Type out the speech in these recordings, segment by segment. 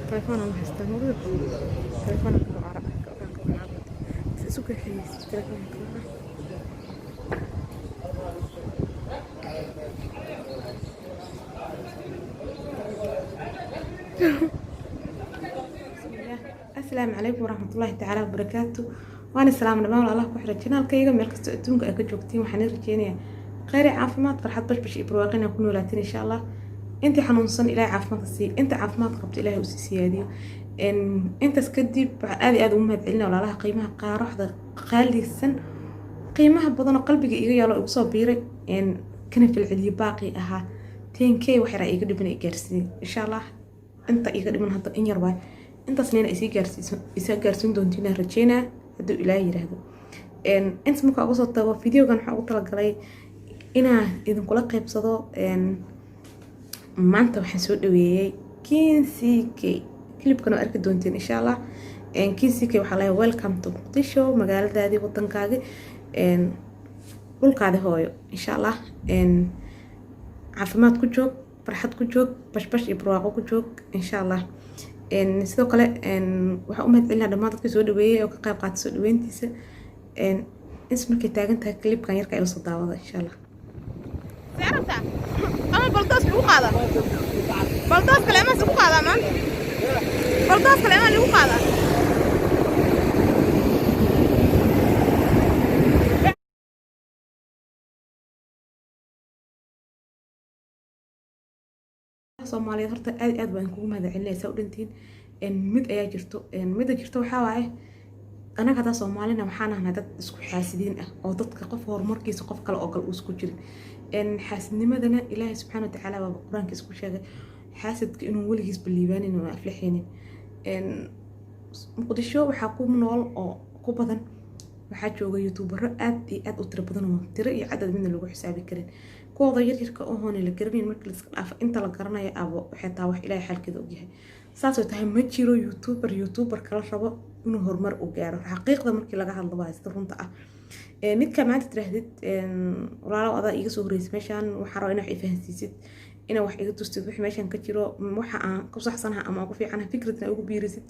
Telefoon aan haystaa mugdo. Telefoon ka cara ka ogaan ka wacaa. Isu kaxaysid telefoonka waca. Asalaamu calaykum waraxmatullaahi tacaala wabarakaatu. Waan islaam dhammaan walaalaha ku xiran janaalkayga meel kastoo adduunka ay ka joogtiin. Waxaan idin rajeynayaa khayr iyo caafimaad, farxad, bashbash iyo barwaaqo inaa ku noolaatiin, insha Allah. Intii xanuunsan Ilaahay caafimaadka siiyo, inta caafimaad qabto Ilaahay uu sii siyaadiyo. Intaas kadib waxaan aad iyo aad ugu mahad celinaya walaalaha qiimaha qaaroxda qaalisan, qiimaha badan oo qalbiga iga yaalo igu soo biiray, kana falceliyo baaqi ahaa 10K. Wax yaraa iga dhiman i gaarsiiyey, insha Allah. Inta iga dhiman hadda in yar waay, intaasna ina isii gaarsiiso, isa gaarsiin doontiin aan rajeynaa, hadduu Ilaahay yiraahdo. Intaas markaa uga soo tago, videogan waxaan ugu talagalay inaan idinkula qaybsado. Maanta waxaan soo dhaweeyey King CK. Clipkan oo arki doontiin, insha Allah. King CK waxaa leeyahay welcome to Muqdisho, magaaladaadii, wadankaagi, dhulkaadi hooyo. Insha Allah caafimaad ku joog, farxad ku joog, bashbash iyo barwaaqo ku joog, insha Allah. Sidoo kale waxaan u mahad celinaa dhammaan dadkii soo dhaweeyey oo ka qayb qaatay soo dhaweyntiisa. Ins markay taagan tahay clipkan yarka ila soo daawada, insha Allah. Rabtaa ama baldoos lagu qaadaa? Baldoos kale ama lagu qaadaa maanta? Baldoos kale ama lagu qaadaa? Soomaaliyeed, horta aad iyo aad baan kugu mahad celinaya saa u dhantiin. Mid ayaa jirto, mida jirto waxaa waaye, anaga haddaa Soomaalina waxaan ahnaa dad isku xaasidiin ah oo dadka qof horumarkiisa qof kale oo kale uu isku jirin. Xaasidnimadana Ilaahay subxaana watacaala baaba Qur-aanka isku sheegay xaasidka inuu weligiisba liibaanin oo aflixaynin. Muqdisho waxaa ku nool oo ku badan, waxaa jooga youtubero aad iyo aad u tiro badan oo tiro iyo cadad midna lagu xisaabi karin. Kuwooda yaryarka ohoona la garanayn marka laiska dhaafo, inta la garanayo abo waxay tahay wax Ilaahay xaalkeeda ogyahay. Saasoo tahay ma jiro youtuber kala rabo inuu horumar u gaaro. Xaqiiqda markii laga hadlo waa sida runta ah. Midka maanta tiraahdid, "Walaalo, adaa iiga soo horreysay meeshaan, waxaan rabaa inaa wax i fahansiisid, inaa wax iga tustid wixii meeshaan ka jiro, waxa aan ku saxsanaha ama aan ku fiicanaha, fikradna ugu biirisid,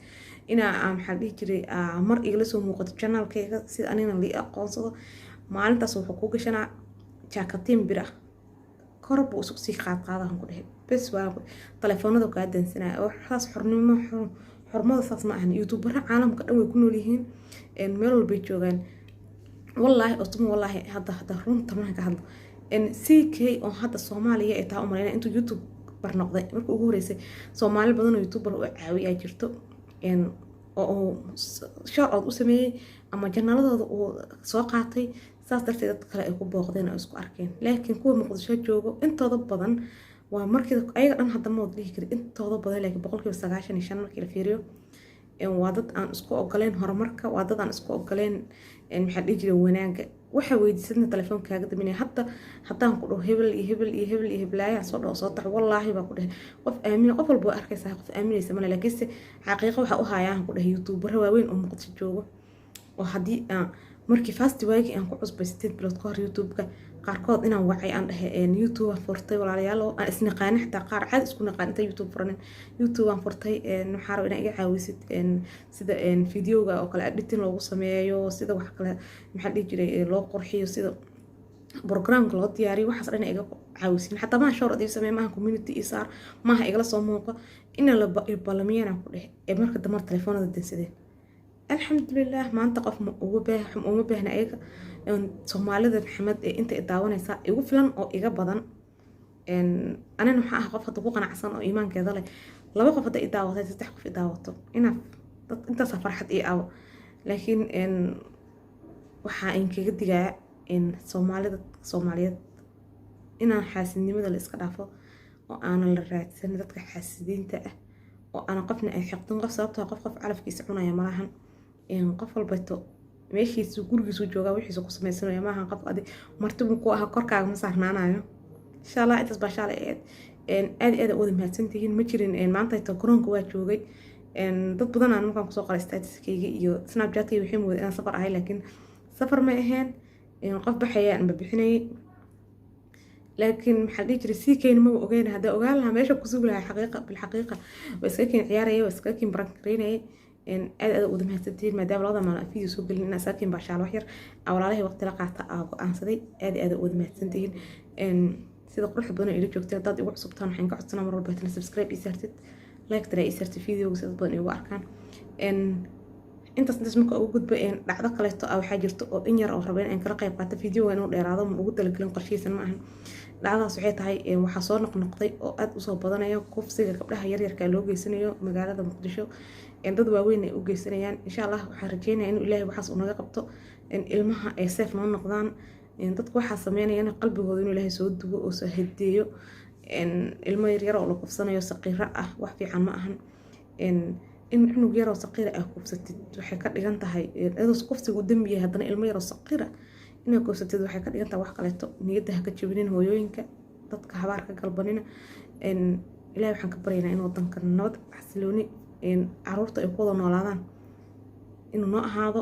inaa maxaa la dhihi jiray, mar igala soo muuqato channelkayga sida anigana lii aqoonsado," maalintaas wuxuu kuu gashanaa jaakatiin bir ah, kor buu isku sii qaadqaadahan ku dhehe. Bes, waa telefoonada kaa dansanaya. Saas xornimo xormada saas ma ahan. Youtubera caalamka dhan way ku nool yihiin, meel walbay joogaan. Wallaahi ostuma, wallaahi, hadda runta markaan ka hadlo, CK oo hadda Soomaaliya ay taa umaleyna intuu YouTube bar noqday markii ugu horeysay, Soomaali badan oo youtuber u caawiyaa jirto oo uu shout out u sameeyey ama janaaladooda uu soo qaatay. Saas darteed dad kale ay ku booqdeen oo isku arkeen. Laakiin kuwa Muqdisho joogo intooda badan waa markii ayaga dhan hadda ma wada dhihi kari intooda badan, laakiin 95% markii la fiiriyo waa dad aan isku ogoleen horumarka, waa dad aan isku ogoleen, maxaa dhihi jiray, wanaaga. Waxaa weydiisadna telefoonkaaga daminaya. Hadda haddaan ku dhaho hebel iyo hebel iyo hebel iyo heblaaya soo dhaho, soo tax, wallaahi baa ku dhahay qof aamina, qof walba waa arkaysaa qof aaminaysa male. Laakiinse xaqiiqo waxaa u hayaan ku dhahay youtubero waaweyn oo Muqdisho joogo oo haddii aan markii first waagii aan ku cusbay 8 bilood ka hor YouTube-ka, qaarkood inaan wacay, aan dhahay, "YouTube aan furtay, walaalayaal," oo aan isnaqaanin xitaa, qaar caadi isku naqaan inta YouTube furanin. "YouTube aan furtay, waxaa rabaa inaa iga caawisid sida videoga oo kale editing loogu sameeyo, sida wax kale, maxaa dhihi jiray, loo qurxiyo, sida programka loo diyaariyo, waxaas dhan iga caawisin. Xataa maaha shout out ii samee, maaha community ii saar, maaha igala soo muuqo, ina la ballamiyana ku dheh." Ee marka damar telefoonada dansadeen. Alxamdulilah, maanta qof ma uga baah uma baahna ayaga. Soomaalida Maxamed ee inta i daawanaysaa igu filan oo iga badan. Anina waxaa ah qof hadda ku qanacsan oo iimaankeeda leh. Laba qof hadda i daawatay, saddex qof i daawato, inaaf dad intaasa farxad ii abo. Laakiin waxaa inkaga digaa Soomaalida Soomaaliyeed inaan xaasidnimada la iska dhaafo oo aanan la raadsan dadka xaasidiinta ah oo aanan qofna ay xiqdin qof, sababtoo qof calafkiisa cunaya malahan. Qof walbato meeshiisu gurigiisu joogaa, wixiisu ku sameysanaya. Maahan qof adi martibu ku aha, korkaaga ma saarnaanayo, insha Allah. Intaas baa shalay ahayd. Aad iyo aad wada mahadsantihiin. Ma jirin maanta ito garoonka waa joogay. Dad badan aan markaan kusoo qoray statuskayga iyo Snapchatkayga waxay mooday inaan safar ahay, laakiin safar ma ahayn. Qof baxaya aan bixinayay. Laakiin maxaa la dhihi jiray, sii keyn maba ogeyn. Haddaa ogaan lahaa, meesha kusugi lahaa. Xaqiiqa bilxaqiiqa waa iskaga keen ciyaaraya, waa iskaga keen baran kareynaya. Aad aad uwada mahadsantihiin. Maadaama labada maalin aan video soo gelin, inaan iskaga keen baashaalo, wax yar aa walaalahay waqti la qaata aa go-aansaday. Aad aad uwada mahadsantihiin sida quruxda badan oo ila joogtay. Haddaad igu cusubtaan, waxaan ka codsanaa mar walba tana subscribe ii saartid, like tana ii saartid videoga, si dad badan igu arkaan. Intaas marka ugu gudba, dhacdo kaleeto ah waxaa jirto oo in yar oo raba in aan kala qayb qaato. Videoga inuu dheeraado ma ugu talagelin, qorshihiisan ma ahan. Dhacdadaas waxay tahay, waxaa soo noqnoqday oo aad usoo badanaya kufsiga gabdhaha yaryarka loo geysanayo magaalada Muqdisho, dad waaweyn ay u geysanayaan. Insha Allah waxaan rajeynaya inuu Ilaahay waxaas uu naga qabto, ilmaha ay safe noo noqdaan, dadka waxaa sameynayana qalbigooda inuu Ilaahay soo dugo oo soo hadeeyo. Ilmo yaryar oo la kufsanayo, saqiiro ah, wax fiican ma ahan. In cunug yaroo saqiira ah kufsatid waxay ka dhigan tahay, iyadoo kufsigu dembi yahay, haddana ilmo yaroo saqiira inaad kufsatid waxay ka dhigan tahay wax kaleeto. Niyadda ha ka jebinin hooyooyinka, dadka habaar ka galbanina. Ilahay waxaan ka baryaynaa in wadanka nabad, xasilooni, caruurta ay ku wada noolaadaan inuu noo ahaado,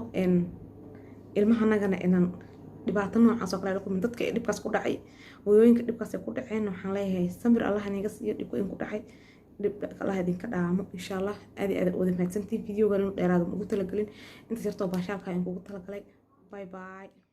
ilmahanagana inaan dhibaato noocaas oo kale la kulmin. Dadka dhibkaas ku dhacay, hooyooyinka dhibkaas ay ku dhaceen, waxaan leeyahay samir Allah niga siiyo. Dhibka in ku dhacay, dhib Allah idinka dhaamo, insha Allah. Aad iyo aad wada mahadsantihiin. Videogan inuu dheeraado ma ugu talagelin, intaas yartoo baashaalka in kugu talagalay. Bye bye.